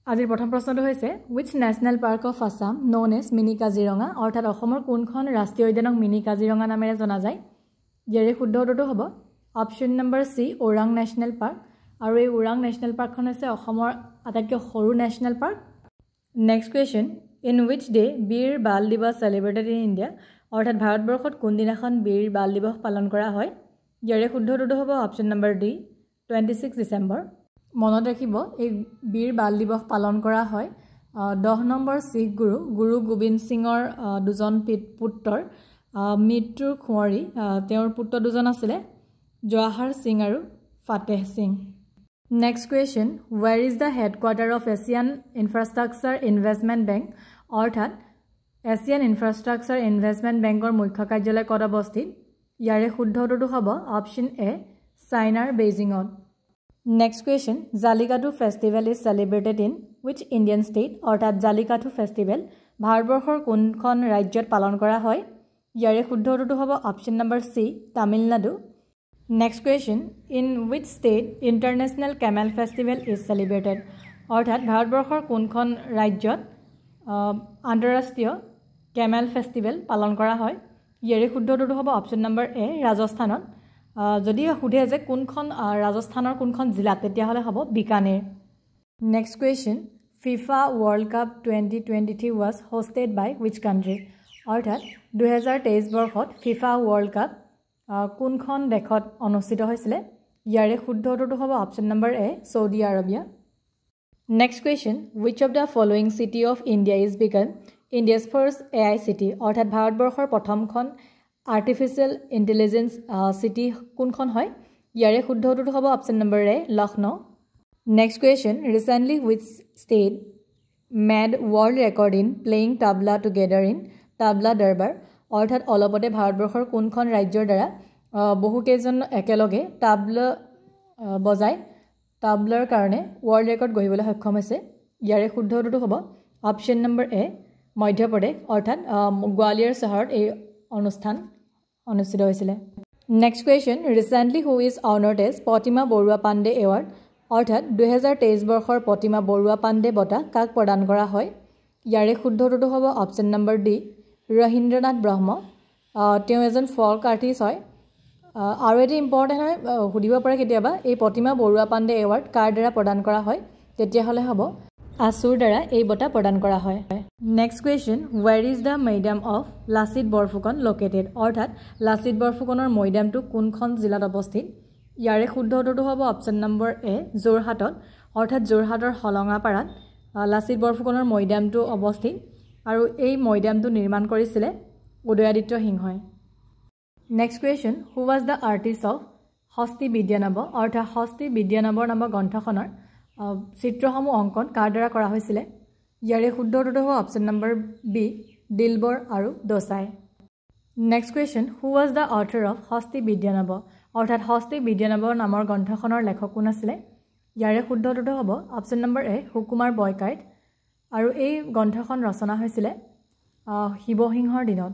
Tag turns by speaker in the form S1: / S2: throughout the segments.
S1: আজিৰ প্ৰথম প্ৰশ্নটো হৈছে, which national park of Assam known as Mini Kaziranga? অৰ্থাৎ অসমৰ কোনখন ৰাষ্ট্ৰীয় উদ্যানক মিনি কাজিৰঙা নামেৰে জনা যায়? ইয়াৰে শুদ্ধ উত্তৰটো হ'ব option number C, Orang national park. আৰু এই ওৰাং নেশ্যনেল পাৰ্কখন হৈছে অসমৰ আটাইতকৈ সৰু national park. Next question, in which day Veer Bal Diwas celebrated in India? অৰ্থাৎ ভাৰতবৰ্ষত কোনদিনাখন বীৰ বাল দিৱস পালন কৰা হয়? ইয়াৰে শুদ্ধ উত্তৰটো হ'ব option number D, 26 December. মনত ৰাখিব, এই বীৰ বাল দিৱস পালন কৰা হয় 10 নম্বৰ শিখ গুৰু গুৰু গোবিন্দ সিঙৰ দুজন পুত্ৰৰ মৃত্যুৰ সোঁৱৰি। তেওঁৰ পুত্ৰ দুজন আছিলে জৱাহৰ সিং আৰু Fateh Singh. Next question, where is the headquarter of Asian Infrastructure Investment Bank? অৰ্থাৎ এছিয়ান ইনফ্ৰাষ্ট্ৰাকচাৰ ইনভেষ্টমেণ্ট বেংকৰ মুখ্য কাৰ্যালয় ক'ত অৱস্থিত? ইয়াৰে শুদ্ধ উত্তৰটো হ'ব অপশ্যন এ, চাইনাৰ বেইজিঙত। Next question, Jallikattu festival is celebrated in which Indian state? অৰ্থাৎ জালিকাটু ফেষ্টিভেল ভাৰতবৰ্ষৰ কোনখন ৰাজ্যত পালন কৰা হয়? ইয়াৰে শুদ্ধ উত্তৰটো হ'ব option number C, Tamil Nadu. Next question, in which state International Camel Festival is celebrated? অৰ্থাৎ ভাৰতবৰ্ষৰ কোনখন ৰাজ্যত আন্তঃৰাষ্ট্ৰীয় কেমেল ফেষ্টিভেল পালন কৰা হয়? ইয়াৰে শুদ্ধ উত্তৰটো হ'ব অপশ্যন নম্বৰ এ, ৰাজস্থানত। যদি সোধে যে কোনখন ৰাজস্থানৰ কোনখন জিলাত, তেতিয়াহ'লে হ'ব Bikaner. Next question, FIFA World Cup 2023 was hosted by which country? অৰ্থাৎ 2023 বৰ্ষত ফিফা ৱৰ্ল্ড কাপ কোনখন দেশত অনুষ্ঠিত হৈছিলে? ইয়াৰে শুদ্ধ উত্তৰটো হ'ব option number A, Saudi Arabia. Next question, which of the following city of India is become India's first AI city? অৰ্থাৎ ভাৰতবৰ্ষৰ প্ৰথমখন আৰ্টিফিচিয়েল ইণ্টেলিজেঞ্চ চিটি কোনখন হয়? ইয়াৰে শুদ্ধ উত্তৰটো হ'ব option number A, Lucknow. Next question, recently which state made world record in playing tabla together in Tabla Darbar? অৰ্থাৎ অলপতে ভাৰতবৰ্ষৰ কোনখন ৰাজ্যৰ দ্বাৰা বহুকেইজন একেলগে তাবলা বজাই তাবলাৰ কাৰণে ৱৰ্ল্ড ৰেকৰ্ড গঢ়িবলৈ সক্ষম হৈছে? ইয়াৰে শুদ্ধ উত্তৰটো হ'ব অপশ্যন নম্বৰ এ, মধ্যপ্ৰদেশ। অৰ্থাৎ গোৱালিয়ৰ চহৰত এই অনুষ্ঠান অনুষ্ঠিত হৈছিলে। Next question, recently who is honoured as Pratima Barua Pandey award? অৰ্থাৎ 2023 বৰ্ষৰ প্ৰতিমা বৰুৱা পাণ্ডে বঁটা কাক প্ৰদান কৰা হয়? ইয়াৰে শুদ্ধ উত্তৰটো হ'ব অপশ্যন নম্বৰ ডি, ৰহীন্দ্ৰনাথ ব্ৰহ্ম। তেওঁ এজন ফল্ক আৰ্টিষ্ট হয়। আৰু এটি ইম্পৰ্টেণ্ট হয়, সুধিব পাৰে কেতিয়াবা, এই প্ৰতিমা বৰুৱা পাণ্ডে এৱাৰ্ড কাৰ দ্বাৰা প্ৰদান কৰা হয়? তেতিয়াহ'লে হ'ব আছুৰ দ্বাৰা এই বঁটা প্ৰদান কৰা হয়। Next question, where is the Maidam of Lachit Borphukan located? অৰ্থাৎ লাচিত বৰফুকনৰ মৈদামটো কোনখন জিলাত অৱস্থিত? ইয়াৰে শুদ্ধ উত্তৰটো হ'ব অপশ্যন নম্বৰ এ, যোৰহাটত। অৰ্থাৎ যোৰহাটৰ হলঙাপাৰাত লাচিত বৰফুকনৰ মৈদামটো অৱস্থিত আৰু এই মৈদামটো নিৰ্মাণ কৰিছিলে উদয়াদিত্য সিংহই। Next question, who was the artist of Hasti Vidyanava? অৰ্থাৎ হস্তি বিদ্যানৱৰ নামৰ গ্ৰন্থখনৰ চিত্ৰসমূহ অংকন কাৰ দ্বাৰা কৰা হৈছিলে? ইয়াৰে শুদ্ধ উত্তৰটো হ'ব অপশ্যন নম্বৰ বি, দিলবৰ আৰু Dosai. Next question, who was the author of Hasti Vidyanava? অৰ্থাৎ হস্তি বিদ্যানৱ নামৰ গ্ৰন্থখনৰ লেখক কোন আছিলে? ইয়াৰে শুদ্ধ উত্তৰটো হ'ব অপশ্যন নম্বৰ এ, সুকুমাৰ বয়কাইত। আৰু এই গ্ৰন্থখন ৰচনা হৈছিলে শিৱসিংহৰ দিনত।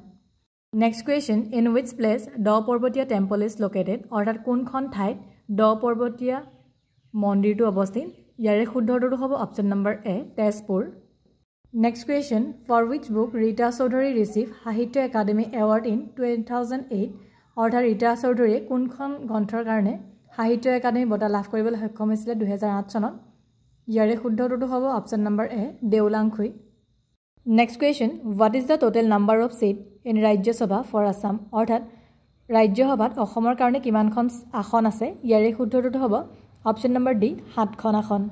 S1: Next question, in which place Da Parbatia temple is located? অৰ্থাৎ কোনখন ঠাইত দ পৰ্বতীয়া মন্দিৰটো অৱস্থিত? ইয়াৰে শুদ্ধ উত্তৰটো হ'ব option number A, Tezpur. Next question, for which book Rita Chowdhury receive Sahitya Akademi award in 2008? অৰ্থাৎ ৰীতা চৌধুৰীয়ে কোনখন গ্ৰন্থৰ কাৰণে সাহিত্য একাডেমী বঁটা লাভ কৰিবলৈ সক্ষম হৈছিলে 2008 চনত? ইয়াৰে শুদ্ধ উত্তৰটো হ'ব option number A, Deolangkhui. Next question, what is the total number of seat in Rajya Sabha for Assam? অৰ্থাৎ ৰাজ্যসভাত অসমৰ কাৰণে কিমানখন আসন আছে? ইয়াৰে শুদ্ধ উত্তৰটো হ'ব অপশ্যন নম্বৰ ডি, 7খন আসন।